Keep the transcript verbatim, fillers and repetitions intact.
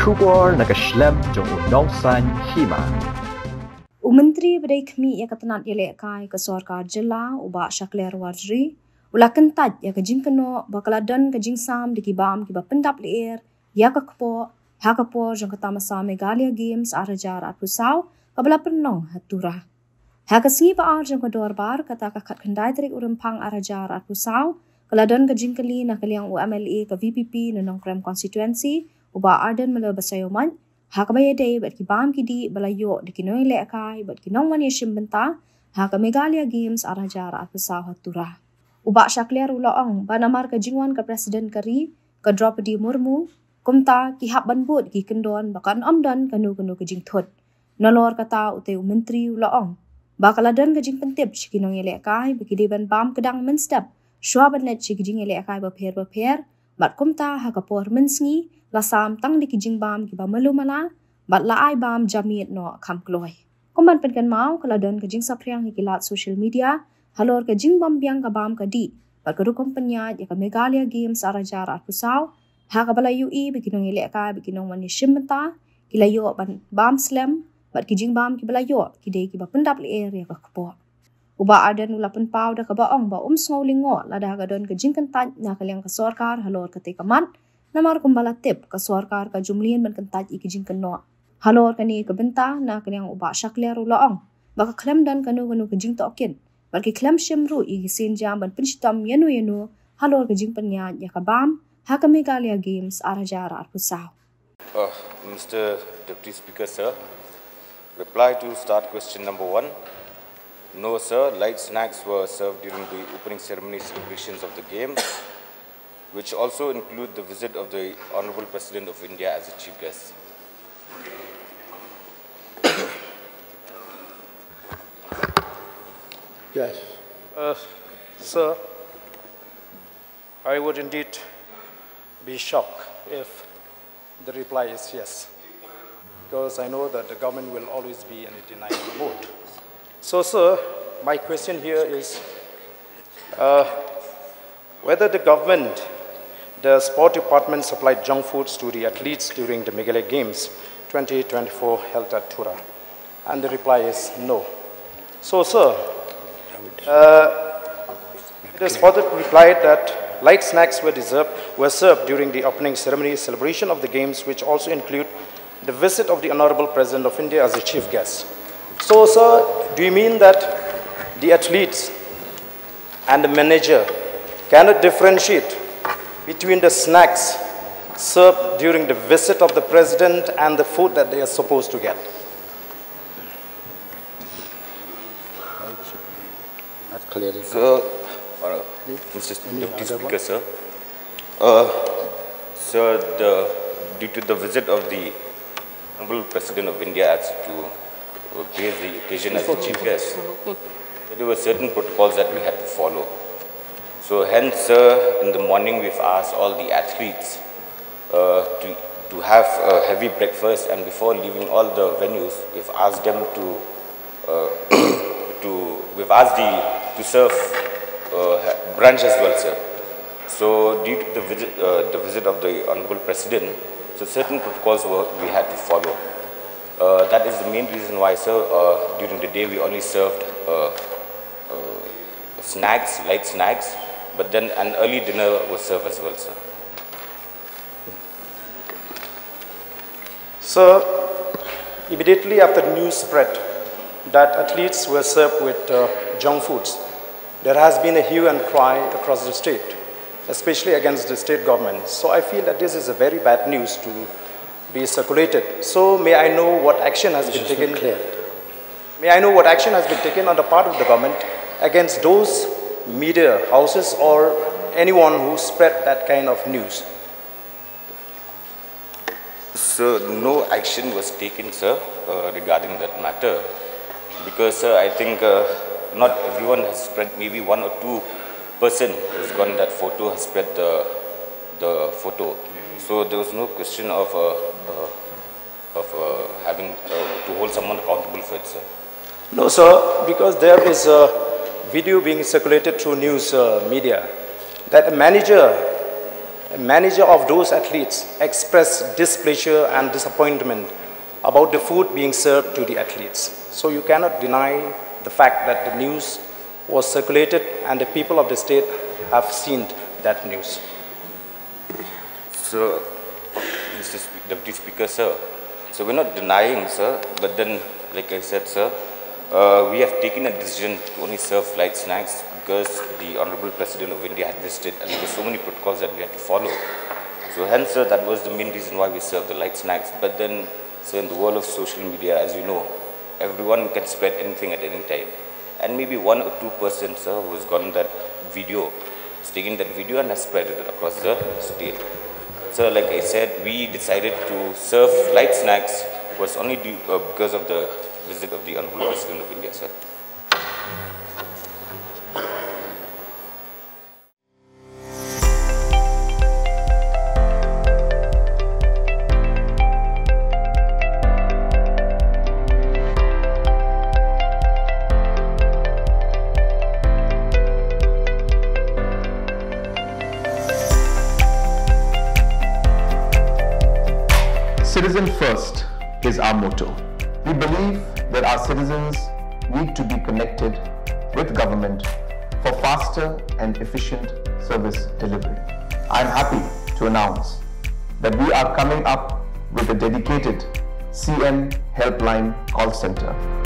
Khubor na ka shlem jong u nongsan hima. U Myntri ba dei khmih ïa ka tnat ïalehkai ka sorkar jylla, u Bah Shakliar Warjri, u la kyntait ïa ka jingkynnoh ba ka la don ka jingsam da ki bam kiba pyndap lyer ïa ka kpoh ha ka por jong ka tamasa Meghalaya Games ar hajar arphew saw kaba la pynlong ha Tura. Ha ka sngi ba ar jong ka dorbar, kata ka khatkhyndai tarik u Rymphang ar hajar arphew saw, ka la don ka jingkylli na ka liang u M L A ka V P P na Nongkrem constituency, u Bah Ardent Miller Basaiawmoit, ha kaba ïadei bad ki bam ki dih ba la ïoh da ki nongïalehkai bad ki nongwan ïashim bynta ha ka Meghalaya Games ar hajar arphew saw ha Tura. U Bah Shakliar u la ong ba namar ka jingwan ka President ka ri, ka Droupadi Murmu, kumta ki hap ban bud ki kyndon ba kan ym don kano kano ka jingthut. Nalor kata, utei u Myntri u la ong ba ka la don ka jingpyntip sha ki nongïalehkai ba ki dei ban bam kdang mynstep shuwa ban leit sha ki jingïalehkai bapher bapher, bad kumta ha ka por mynsngi la sam tang da ki jingbam kiba malu mala, bad la ai bam jamied noh kham kloi. Kum ban pynkynmaw, ka la don ka jingsaphriang ha ki lad social media halor ka jingbym biang ka bam ka dih bad ka rukom pynïaid ïa ka Meghalaya Games ar hajar arphew saw, ha kaba la ïohi ba ki nongïalehkai bad ki nongwan ïashim bynta ki la ïoh ban bam slem, bad ki jingbam kiba la ïoh ki dei kiba pyndap lyer ïa ka kpoh. U Bah Ardent u la pynpaw da kaba ong ba um sngew lyngngoh lada ka don ka jingkyntait na ka liang ka sorkar halor katei ka mat, namar kumba la tip, ka sorkar ka ju mlien ban kyntait ïa ki jingkynnoh. Halor kane ka bynta, na ka liang u Bah Shakliar u la ong ba ka khlem don kano kano ka jingtohkit, bad ki khlem shim ruh ïa ki sienjam ban pynshitom ïano ïano halor ka jingpynïaid ïa ka bam ha ka Meghalaya Games ar hajar arphew saw. Uh, Mister Deputy Speaker, sir, reply to start question number one. No, sir, light snacks were served during the opening ceremony celebrations of the game, which also include the visit of the Honorable President of India as a chief guest. Yes. Uh, sir, I would indeed be shocked if the reply is yes, because I know that the government will always be in a denial mode. So, sir, my question here is uh, whether the government, the sport department supplied junk foods to the athletes during the Meghalaya Games twenty twenty-four held at Tura. And the reply is no. So, sir, uh, it is further replied that light snacks were, deserved, were served during the opening ceremony celebration of the games, which also include the visit of the Honorable President of India as the chief guest. So, sir, do you mean that the athletes and the manager cannot differentiate between the snacks served during the visit of the president and the food that they are supposed to get? Not clear. So, uh, Mister Deputy Speaker, sir. Uh, sir, the, due to the visit of the Honorable President of India as to uh, grace the occasion as the chief guest, there were certain protocols that we had to follow. So hence, sir, in the morning we've asked all the athletes uh, to, to have a heavy breakfast, and before leaving all the venues, we've asked them to, uh, to we've asked the, to serve uh, brunch as well, sir. So due to the visit, uh, the visit of the Honorable President, so certain protocols were, we had to follow. Uh, that is the main reason why, sir, uh, during the day we only served uh, uh, snacks, light snacks, but then an early dinner was served as well, sir. So, immediately after the news spread that athletes were served with uh, junk foods, there has been a hue and cry across the state, especially against the state government. So I feel that this is a very bad news to be circulated. So may I know what action has been taken? May I know what action has been taken on the part of the government against those media houses or anyone who spread that kind of news? So no action was taken, sir, uh, regarding that matter, because, sir, I think uh, not everyone has spread. Maybe one or two person has gotten that photo, has spread the the photo. So there was no question of uh, uh, of uh, having uh, to hold someone accountable for it, sir. No, sir, because there is a video being circulated through news uh, media that a manager Manager of those athletes expressed displeasure and disappointment about the food being served to the athletes. So you cannot deny the fact that the news was circulated and the people of the state have seen that news. So, Mister Spe- Deputy Speaker, sir, so we're not denying, sir, but then, like I said, sir, uh, we have taken a decision to only serve light snacks because the Honorable President of India had visited and there were so many protocols that we had to follow. So hence, sir, that was the main reason why we served the light snacks. But then, sir, in the world of social media, as you know, everyone can spread anything at any time. And maybe one or two percent, sir, who's gotten that video, has taken that video and has spread it across the state. So, like I said, we decided to serve light snacks was only due, uh, because of the visit of the Honorable President of India, sir. Citizen first is our motto. We believe that our citizens need to be connected with government for faster and efficient service delivery. I am happy to announce that we are coming up with a dedicated C M Helpline call center.